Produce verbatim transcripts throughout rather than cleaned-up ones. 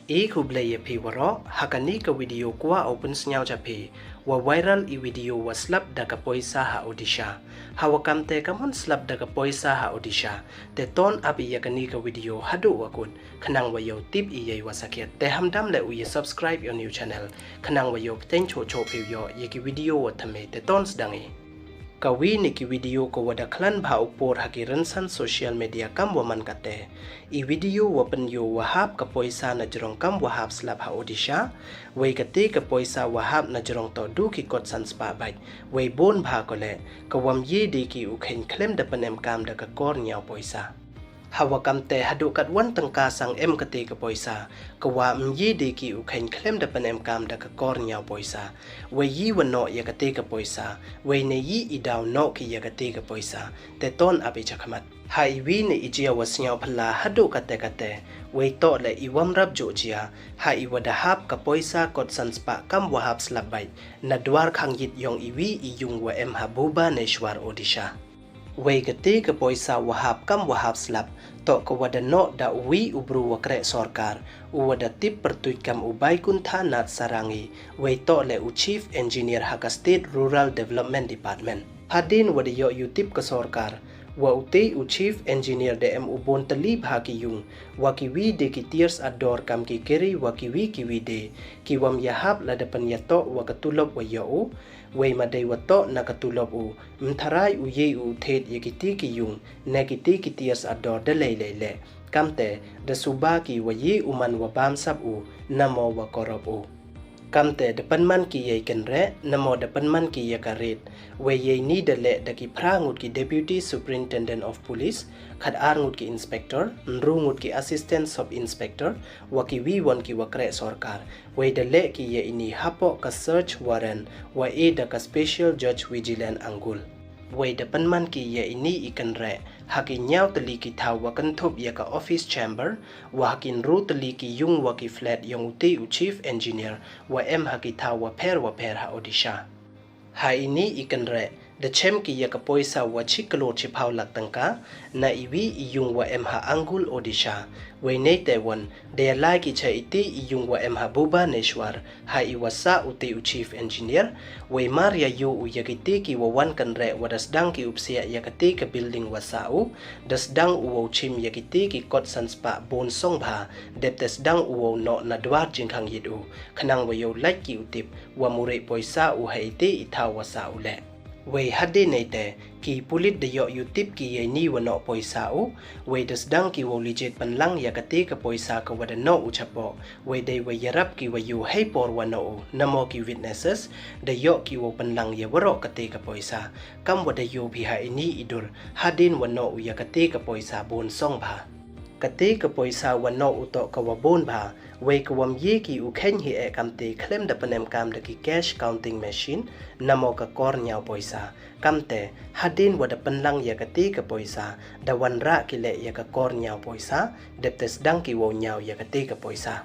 I khublei ya phi waroh, ha kani ka video kwah u pynsngew cha phi, wa viral i video wa slap da ka poisa ha Odisha. Ha wa kamte ka mon slap da ka poisa ha Odisha, te ton ap i ya kani ka video haduh wa kut, khnang wa yoh tip i ya i wa sakhiat. Te hamdam le u ya subscribe ya u new channel, khnang wa yoh pteng choh choh phi u yoh ya ki video wa thymme. Te ton sdang i. Ka wi ni ki video ka wa da khlan bha u por ha ki rynsan social media kam wa man kate. I video wa pynyoh wa hap ka poisa na jrong kam wa hap slap ha Odisha. Wei kate ka poisa wa hap na jrong toh du ki kot san spah bait. Wei bun bha ko le, ka wam ye de ki u khein khlem da pynemkam da ka kor nyaw poisa. Ha wa kamte haduh katwan tyngka sang em kate ka poisa, ka wa ym ye de ki u khein khlem da pynemkam da ka kor nyaw poisa. Wei yi wa noh ya kate ka poisa, wei ne yi i daw noh ki ya kate ka poisa. Te ton ap i chakhmat. Ha i wi ne i jia wa sngewphylla haduh kate kate, wei toh le i wam rap juh jia, ha i wa da hap ka poisa kot san spah kam wa hap slap bait, na dwar khang yit yong i wi i yung wa em ha Bhubaneswar, Odisha. Wei kate ka poisa wa hap kam wa hap slap, toh ka wa da noh da u wi u bru wa kreh sorkar, u wa da tip pyrtuit kam u Baikuntha Nath Sarangi, wei toh le u Chief Engineer ha ka State Rural Development Department. Hadien wa da yoh yutip ka sorkar, wa u te u Chief Engineer da em u bun tylli bha ki yung, wa ki wi de ki tiers ador kam ki keri wa ki wi ki wi de, ki wam ya hap la da pynyatoh wa ka tulop wa yoh u, wei ma dei wa toh na ka tulop u, ym tharai u ye u thied ya kiti ki yung, ne kiti ki tiers ador da lei lei le. Kamte, da suba ki wa ye u man wa bamsap u, namo wa korop u. Kamte, da pynman ki ya i kynreh, namo da pynman ki ya ka rit. Wei ya i ni da leh da ki phra ngut ki Deputy Superintendent of Police, khat ar ngut ki Inspector, ynru ngut ki Assistant Sub Inspector, wa ki wi won ki wa kreh sorkar. Wei da leh ki ya i ni hapoh ka search warrant, wa e da ka Special Judge Vigilance Angul. Wei da pynman ki ya i ni i kynreh ha ki nyaw tylli ki thaw wa kynthup ya ka office chamber, wa ha ki ynru tylli ki yung wa ki flat yong u te u Chief Engineer, wa em ha ki thaw wa pher wa pher ha Odisha. Ha i ni i kynreh, da chem ki ya ka poisa wa chi klur chi phaw lak tyngka, na i wi i yung wa em ha Angul, Odisha. Wei nei te won, da ya lai ki cha i te i yung wa em ha Bhubaneswar, ha i wa sah u te u Chief Engineer. Wei mar ya yoh u ya kiti ki wa wan kynreh wa da sdang ki u psiah ya kati ka building wa sah u, da sdang u wow chim ya kiti ki kot san spah bun song bha, dep te sdang u wow noh na dwar jingkhang yit u, khnang wa yoh lait ki u tip, wa mureh poisa u ha i te i thaw wa sah u le. Wei hadien nei te, ki pulit da yoh yutip ki ya i ni wa noh poisa u, wei da sdang ki wow lijit pynlang ya kati ka poisa ka wa da noh u chapoh, wei dei wa yarap ki wa yoh hei por wa noh u, namo ki witnesses, da yoh ki wow pynlang ya waroh kati ka poisa, kam wa da yoh phi ha i ni i dur, hadien wa noh u ya kati ka poisa bun song bha. Kati ka poisa wa noh u toh ka wa bun bha, wei ka wam ye ki u khein hi e kamte khlem da pynemkam da ki cash counting machine, namo ka kor nyaw poisa. Kamte, hadien wa da pynlang ya kati ka poisa, da wan rah ki le ya ka kor nyaw poisa, dep te sdang ki wow nyaw ya kati ka poisa.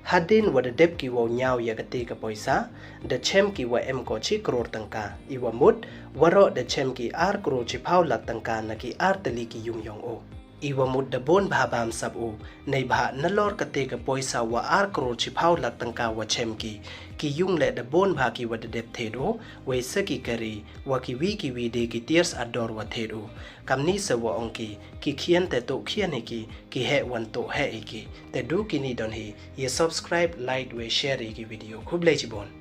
Hadien wa da dep ki wow nyaw ya kati ka poisa, da chem ki wa em ko chi klur tyngka. I wa mut, waroh da chem ki ar klur chi phaw lak tyngka na ki ar tylli ki yung yong u. I wa mut da bun bha bamsap u, nei bha nalor kati ka poisa wa ar klur chi phaw lak tyngka wa chem ki, ki yung le da bun bha ki wa da dep thied u, wei sa ki kari, wa ki wi ki wi de ki tiers ador wa thied u. Kamni sa wa ong ki, ki khian te tuh khian hi ki, ki heh wan tuh heh hi ki. Te du ki ni don hi, ya subscribe, like, wei share ya ki video. Khublei chibun.